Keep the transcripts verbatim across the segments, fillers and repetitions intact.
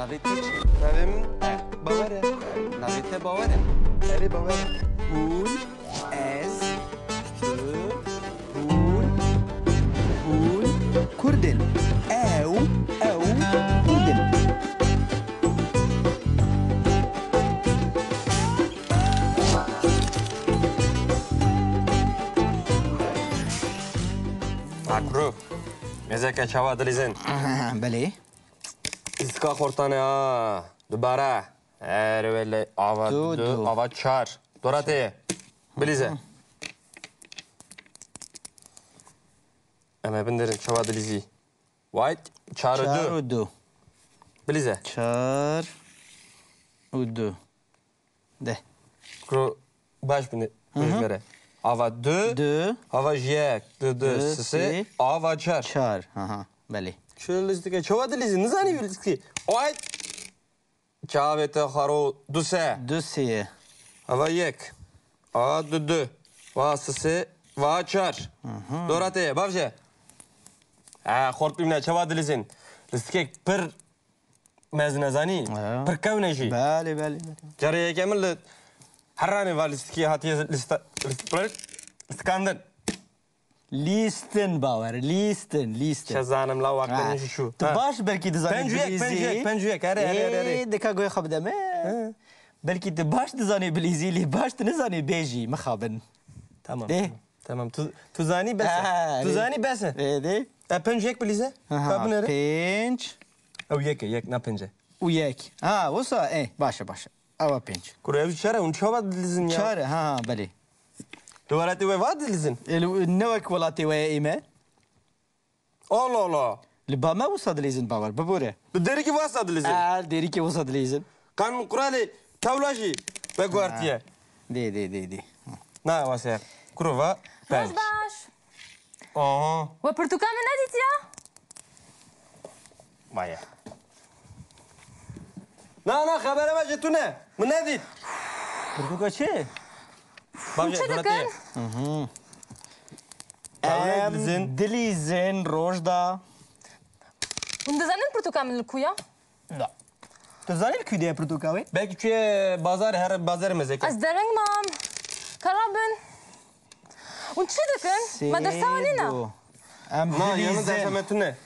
Navê te çi? Navê min Bawer e. Navê te Bawer e? Erê, Bawer e. Hûn, ez, tu, hûn, hûn Kurd in. Ew, ew Kurd in. Akru, mêzeke çawa dilîzin? Belê. Lîstika xortane ha. Dubare. Her wele ava Du, du, du. Ava çar. Dora te ye. Bilîze. Em ê binêrin çawa dilîzî. Wayt, çar û du. Çar û du. Bilîze. Çar û du. De. Kuro baş bine. Hı hı. Bejmere. Ava du. Du. Ava ji yek. Du, du, Du, sê, sê. Ava çar. Çar. Aha, belê. Çi lîstike? Çawa dilîzî? Nizanî lîstike. Wayt. Çavê te xaro du se. Du se ye. Ava yek. A du du. Va sê sê. Va çar. Aha. Dora te ye. Bavje. Ha, xort bimne. Çawa dilîzin? Lîstikek pir mezin e, zanî? Ha. Pir kewne jî. Belê, belê, belê. Carê yeke min li herranê va lîstikê hatiye lîsta-, lîst-, lîstikandin. Lîstin Bawer, lîstin, lîstin. Çe zanim la waqtin Ha. jî çû. Tu Ha. baş belkî dizanî Pênc û yek, bilîzî. pênc û yek, pênc û yek. Erê, erê, erê, erê. Ê, dika guhê xwe bide me. He. Belkî tu baş dizanî bilîzî, lê baş tu nizanî bêjî, mixabin. Tamam, Ê. tamam. Tamam, tu, tu zanî bes e. Ha, Tu erê. zanî bes e. Ê, dê. E, pênc û yek bilîze. Aha, Ka binêre. pênc. Ew yek e, yek, na pênc e. Û yek. Ha, wisa, ê, baş e, baş e. Ava pênc. Kuro ev çar e, hûn çawa dilîzin ya? Çar e, ha, ha, belê. Li welatê we va dilîzin? E, li, ne wek welatê we ye ê me? Allah Allah. Li ba me wisa dilîzin Bawer, bibore. Li derîkî wasa dilîzin? E, derîkî wisa dilîzin. Qanûn quralê tewla jî veguhertiye. Ha. Dê, dê, dê, dê. Na wasa. Kuro va. Roj baş. Aha. We pirtûka min nedîtiya? Maye. Na, na, xebere me ji tu ne. Min nedît. Pirtûka çi? Bak, Hûn çi dikin? Hı hı. Em dilîzin. Em dilîzin roj da. Hûn dizanin pirtûka min li ku ya? Na. Tu zanî li ku de ye pirtûka wê? Belkî çûye bazar, her bazar mezeke. Ez dereng mam. Kara bin. Hûn çi dikin? Me dersa nîne. Sê du. Em Na, yanı dilîzin. dersa me tune.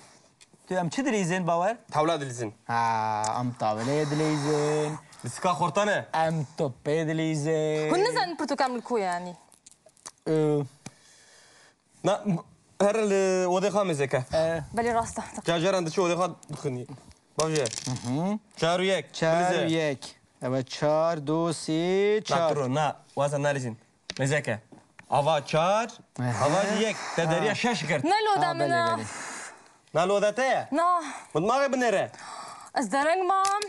Tu em çi dilîzin Bawer? Tawla dilîzin. Ha, em tawleyê dilîzin. Lîstika xortane. Em topê dilîzin. Hûn nizanin pirtûka min li ku ye yanî? Ee, Na, her li odê xwe mezeke. Ee. Belê rast e. Cacaran diçe odê xwe dixwînî. Bavê. Hı hı. Çar û yek. Çar û yek. Evet, çar, du, sê, çar. Na, kuro, na. Waza nalîzin. Mezeke. Ava çar, Ehe. ava yek. Te Ha. deriya şeş girt. Ne loda Ha, min belê, a? belê. Na loda te ye? Na. Mutmaxê binêre. Ez dereng mam.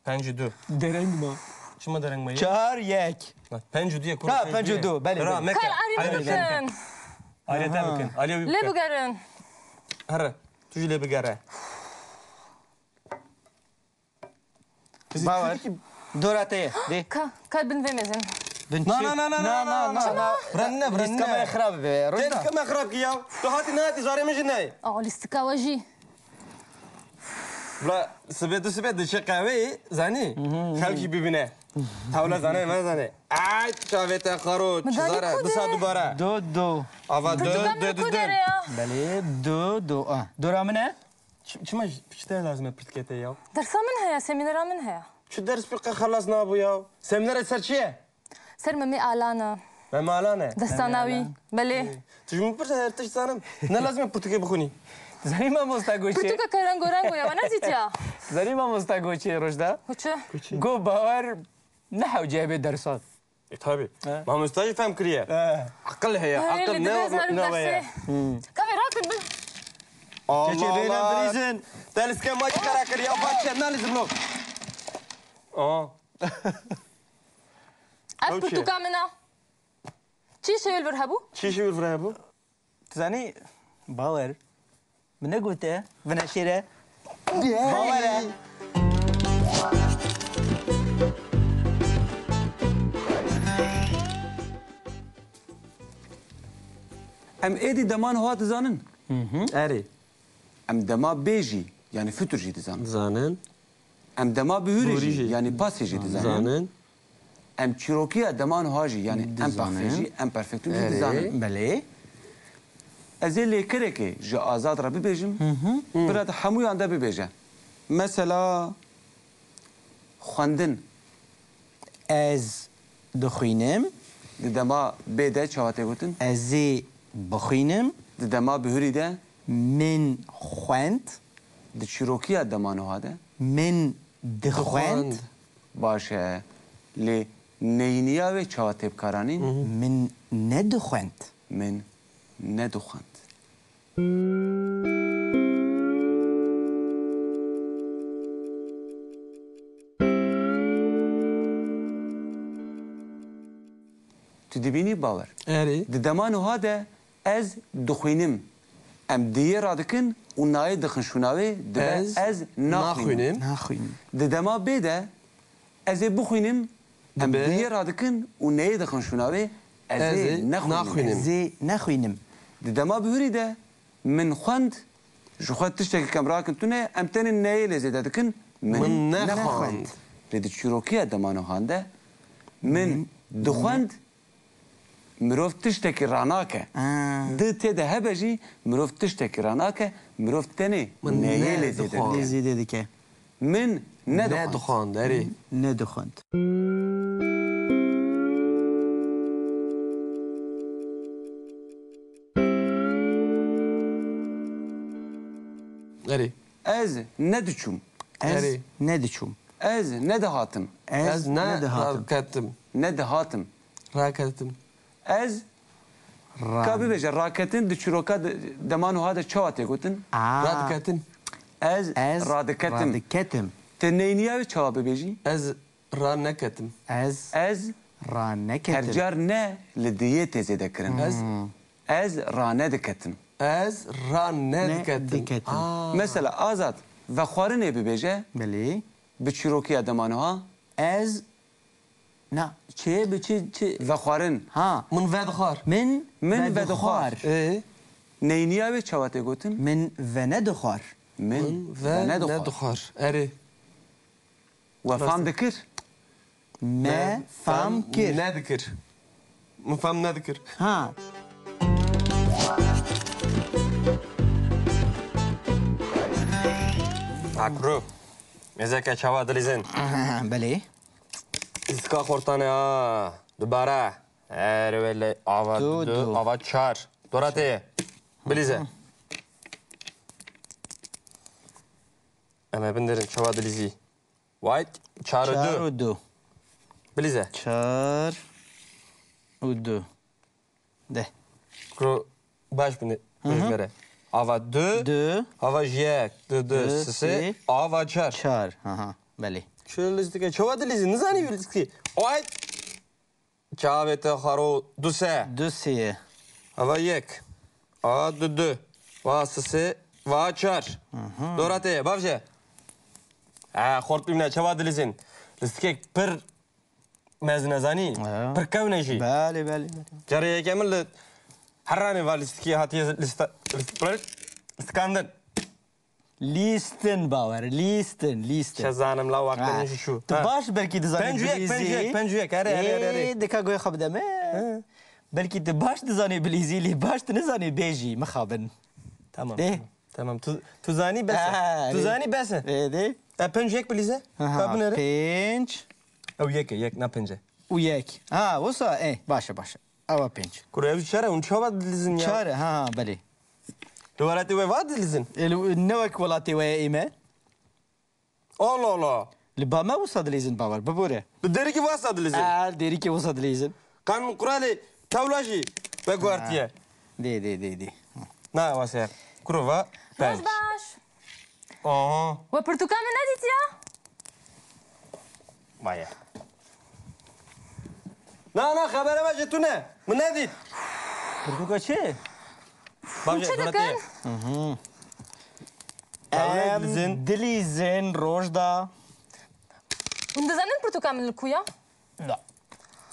Pênc û du. Dereng ma. Çima dereng ma ye? Çar yek. Bak, pênc û du ye, kuro Ha, pênc û du ye. pênc û du, belê, Bira, belê. meke. Kar arî Arî bikin. bikin. Arî te Aha. bikin. Alî Lê bikin. bigerin. Herre. Tu jî lê bigere. Bawer. Dora te ye. Dê. Ka, ka bin vê mezin. Bin Na, çi? na, na, na, Na, na, na, na, na, na. na. Birin ne, birin Lîstika ne? me xirab be. Rojda. Lîstika me xirab ki ya. Tu hatî nehatî zarê min jî neyê. Aa, lîstika we jî. Bla, sibê tu sibê diçe qehweyê, zanî? Xelkî bibîne. Tawla zane, me zane. Ay, çavê te xaro, Min çi danî zare, ku du sa de? dubare. Du, du. Ava du, Pirtûka min du, li du, ku du. dere ya? Belê, du, du. Ah, dora min e? Çi-, çima ji-, çi te lazim e pirtûkê te ya? Dersa min heye, semînera min heye. Çi ders pir qe xelas nabû ya? Semînera ser çi ye? Ser Memê Alan e. Memê Alan e? Destana Memê wî. Alan. Belê. Ê, tu ji min pirse her tişt zanim. Ne lazim e pirtûkê bixwînî? Zanî mamosta Goçê. Pirtûka ke rengo rengo ye, we nedîtiya? Zanî mamosta Goçê Rojda? Goçê. Goçê. Go Bawer ne hewce bê dersan. E, tabii. He. Mamosta jî fehm kiriye. He. Aqil heye. He, Aqil li ne dibe zarim ne dersê. Heye. Hmm. Kavê rakin bin. Allah Keçê bêne Allah. Bilîzin. Te lîstika ma çi kara kiriye? Ava çi? Nalîzim lo. Aa. Ev Ew çi? pirtûka min a. Çi şewil vir hebû? Çi şewil vir hebû? Tu zanî, Bawer. Min negote, vine şêre. Bawer e. Em êdî dema niha dizanin. Hı hı. Erê. Em dema bêjî. yanî futur jî dizanin. Dizanin. Em dema bihurî Bihurî jî, jî. yanî passé jî dizanin. Dizanin. Em çîrokiya dema niha jî, yanî Dizanin. imperfait jî, imperfectum jî Erê. dizanin. Belê. Ez ê lêkerekê ji Azad re bibêjim, Hı hı. bira di hemûyan de bibêje. Mesela, xwendin. Ez dixwînim. Di dema bê de çawa tê gotin? Ez ê bixwînim. Di dema bihurî de? Min xwend. Di çîrokiya dema niha de? Min dixwend. Dixwend. Baş e. Lê neyniya wê çawa tê bikaranîn? Min nedixwend. Min nedixwend. Tu dibînî Bawer? Erê. Di dema niha de ez dixwînim. Em diyê radikin û nayê dixin şûna wê, dibe Ez ez naxwînim. naxwînim. Naxwînim. Di dema bê de ez ê bixwînim, em Dibe diyê radikin û neyê dixin şûna wê, ez Ez ê ê nexwînim. naxwînim. Ez ê nexwînim. Di dema bihurî de min xwend, ji xwe tiştekî kemrakin tune, em tenê neyê lê zêde dikin, min Min nexwend. nexwend. Lê di çîrokiya dema nihan de min Min dixwend, mirov tiştekî ranake. Ha. Di tê de hebe jî mirov tiştekî ranake, mirov tenê Min neyê lê zêde nedixwend. dike. Lê zêde dike. Min nedixwend. Nedixwend, erê. Nedixwend. Erê. Ez nediçûm. Ez Erê. nediçûm. Ez nedihatim. Ez Ez ne nedihatim. raketim. Nedihatim. Raketim. Ez Ra- Ka bibêje, raketin di çîroka de, dema niha de çawa tê gotin? Aa. Radiketin. Ez Ez radiketim. radiketim. Te neyniya wê çawa bibêjî? Ez raneketim. Ez Ez raneketim. Her car ne li diyê tê zêde kirin. Ez Hmm. Ez ranediketim. Ez ranediketim. Ne diketim. Aa. Mesela Azad, vexwarinê bibêje, Belê. bi çîrokiya dema niha. Ez Na, çi, bi çi, çi? Vexwarin. Ha. Min vedixwar. Min Min vedixwar. vedixwar. Ê? Neyniya wê çawa tê gotin? Min venedixwar. Min Min venedixwar. venedixwar. Erê. We fam dikir? Me Me fam fam kir. nedikir. Min fam nedikir. Ha. Akru. Mêzeke çawa dilîzin? Belê. Îstika xortane ha. Dubare. Her wele ava Du, du, du. ava çar. Dora te ye. Bilîze. Em ê binderin çawa dilîzî. Wayt. Çar û Çar du. û du. Bilîze. Çar û du. De. Kuro baş bine. Hı hı. Bejbere. Ava du. Du. Ava ji yek. Du, du, Du, sisi. si. Ava çar. Çar. Aha. Belê. Çi lîstike? Çawa dilîzî? Nizanî lîstike. Wayt. Çavê te xaro du se. Du se. Ava yek. A du du. Va sisi. Va çar. Hı hı. Dora te ye. Bavje. Ha, xort bîmne. Çawa dilîzin? Lîstikek pir mezin e zanî. Ya. Pir kewne jî. Belê, belê, belê. Carê yeke min li herranê va lîstikî hatiye lîsta-, lîst-, lîstikandin. Lîstin bawer, lîstin, lîstin. Çe zanim la waqtin Ha. jî şu. Tu Ha. baş belkî dizanî Pênc û yek, bilîzî. pênc û yek, pênc û yek. Erê, erê, erê, erê. Ê, dika goya xwe bide me. He. Belkî tu baş dizanî bilîzî, lê baş tu nizanî bêjî, mixabin. Tamam. Ê. Tamam. Tu, tu zanî bes e. Ha, Tu erê. zanî bes e. Ê, dê. E, pênc û yek bilîze. Aha, Ka binere. pênc. Ew yek e, yek, na pênc e. Û yek. Ha, wisa, ê, baş e, baş e. Ewa pênc. Kuro ev çere, hûn çawa dilîzin ya? Çare, ha, ha, belê. Li welatê we va dilîzin? E, li, ne wek welatê we ye ê me? Allah Allah. Li ba me wisa dilîzin bawer, bibore. Bi derîkî wasa dilîzin? E, derîkî wisa dilîzin. Kan quralê tewla jî veguhertiye. Ha. Dê, dê, dê, dê. Na wasa. Kuro va pênc. Roj baş. Aha. We pirtûka min nedîtiya? Maye. Na, na, xebere me ji tune. Min nedît. Pirtûka çi? Bavê, çi dikin? Hı hı. Em dilîzin. Em dilîzin roj da. Hûn dizanin pirtûka min li ku ya? Na.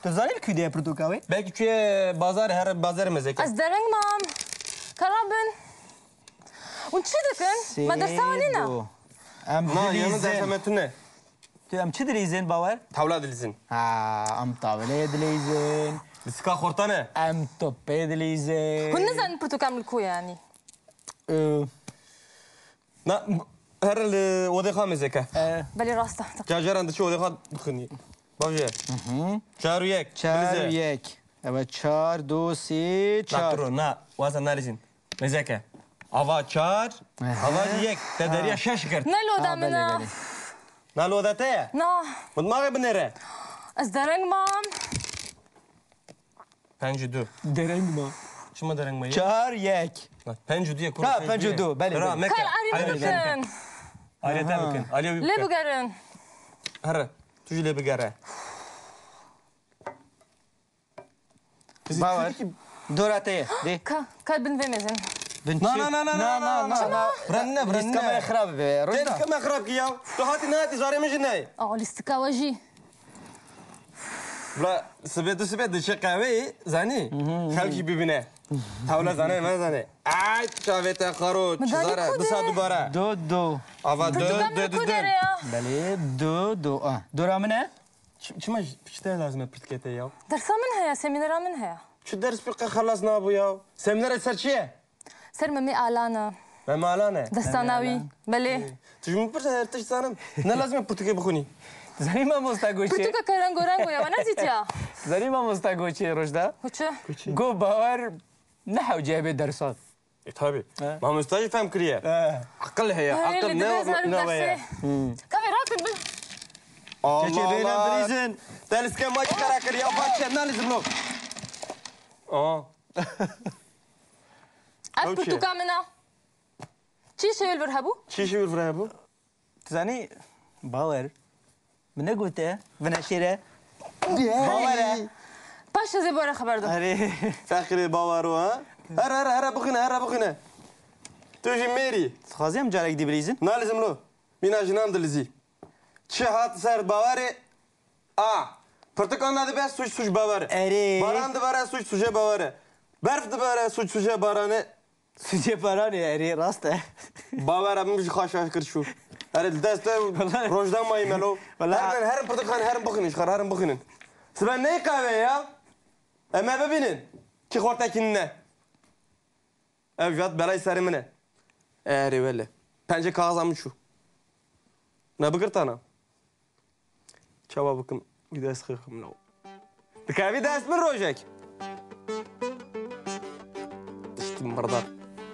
Tu zanî li ku de ye pirtûka wê? Belkî çûye bazarê, here bazarê mezeke. Ez dereng mam. Kara bin. Hûn çi dikin? Me dersa anîna? Sêdo. Em Na, yanı dilîzin. Derse metine. Tu em çi dilîzin, Bawer? Tawla dilîzin. Ha, em tawleyê dilîzin. Lisika xortane. Em topê dilîzin. Hûn nizanin pirtûkan li ku ye, yanî? Ee, Na, her li odê xwe mêzeke. Ee. Belê, rast e. Cacaran diçi odê xwe dixinî. Bavê. Hı hı. Çar û yek. Çar û yek. Evet, çar, du, sê, çar. Na, turo, na. Waza nalîzin. Mêzeke. Ava çar, Aha. Ava yek. Te deriya şeş girt. Ne loda Ha, min belê, a? Belê. Na loda te ye? Na. Min maxê binêre. Ez dereng mam. Penc û du. Dereng ma. Çima dereng ma ye? Çar yek. Bak, penc û du ye, kuro. Ha, penc û du, belê, Bira, belê. Meke. Kar arî Arî bikin. Arî te Aha. Bikin. Arî Lê bikin. Bigerin. Here, tu jî lê bigere. Bawer. Dora te ye. Dê. Ka, ka bin vê mêzin. Bin Na, çi? Na, na, na, na, na, na, na, na, na. Na. Bren ne, bren ne. Lîstika me xirab be. Rojda. Lîstika me xirab ki ya. Tu hatî nehatî zarê min jî neyê. Aa, lîstika we jî. Bra, sibê tu sibê diçe qehweyê, zanî? Xelk jî bibîne. Tawla zane, me zane. Ay, çavê te xaro, çi zare, du saet dubare. Do, do. Ava do, do, do, do. Belê, do, do. Ah, dora min e? Çi, çima, çi te lazim e pirtûkê te ya? Dersa min heye, semînera min heye. Çi ders pir qe xelas nabû ya? Semînera ser çi ye? Ser Memê Alan e. Memê Alan e? Destana wî. Belê. Tu ji min pirse her tişt zanim. Ne lazim e pirtûkê bixwînî. Zanî mamosta Goçê. Pirtûka ke rengo rengo ya, we nezîtiya. Zanî mamosta Goçê Rojda. Goçê. Go Bawer ne hewce be dersan. E, tabii. He. Mamosta jî fehm kiriye. He. Aqil heye, He, aqil li ne dibê zarim ne derse. Heye. Hmm. Kavê rakin bin. Allah Keçê bêne Allah. Bilîzin. Te lîstika ma çi kara kiriye, ya parçe ne lîzim lo. Aa. Ev Ew çi? Pirtûka min a. Çi şewil vir hebû? Çi şewil vir hebû? Tu zanî, Bawer. Min negote, vine şêre. Bawer e. Paş ez ê Bawer xeber do. Erê. Fexrê Bawer o, ha? Here, here, here, bixwîne, here, bixwîne. Tu jî mêrî. Dixwazî em carek dî bilîzin? Nalîzim lo. Mîna jinan dilîzî. Çi hat ser Bawerê? A. Pirtûkan nadibe, suç, suç Bawer e. Erê. Baran dibare, suç, suçê Bawer e. Berf dibare, suç, suçê Baran e. Suçê Baran e, erê, rast e. Bawer e, min jî xwe şaş kir çû. Erê, li dest e, Wallahî. Rojda mayî melo. Wallahî. Herin, herin pirtûkan, herin bixwînin, ji xwe herin bixwînin. Sibe ney qehwe ya? Em ê bibînin. Kî xortekî nîne. Ev jat belayê serê min e. Erê wele. Pencê kaxiza min çû. Ne bigirtana. Çawa bikim? Wî dest xirxim law. Dikevî dest min rojek. Tiştî mirda.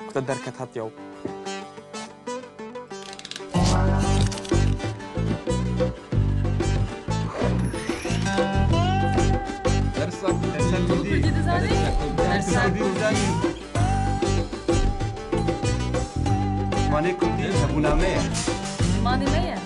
Kuta derket hat yaw. Dersa, dersa Kurdî. Kurdî dizanî? Dersa Kurdî dizanî. Zimanê Kurdî hebûna me ye. Zimanê me ye.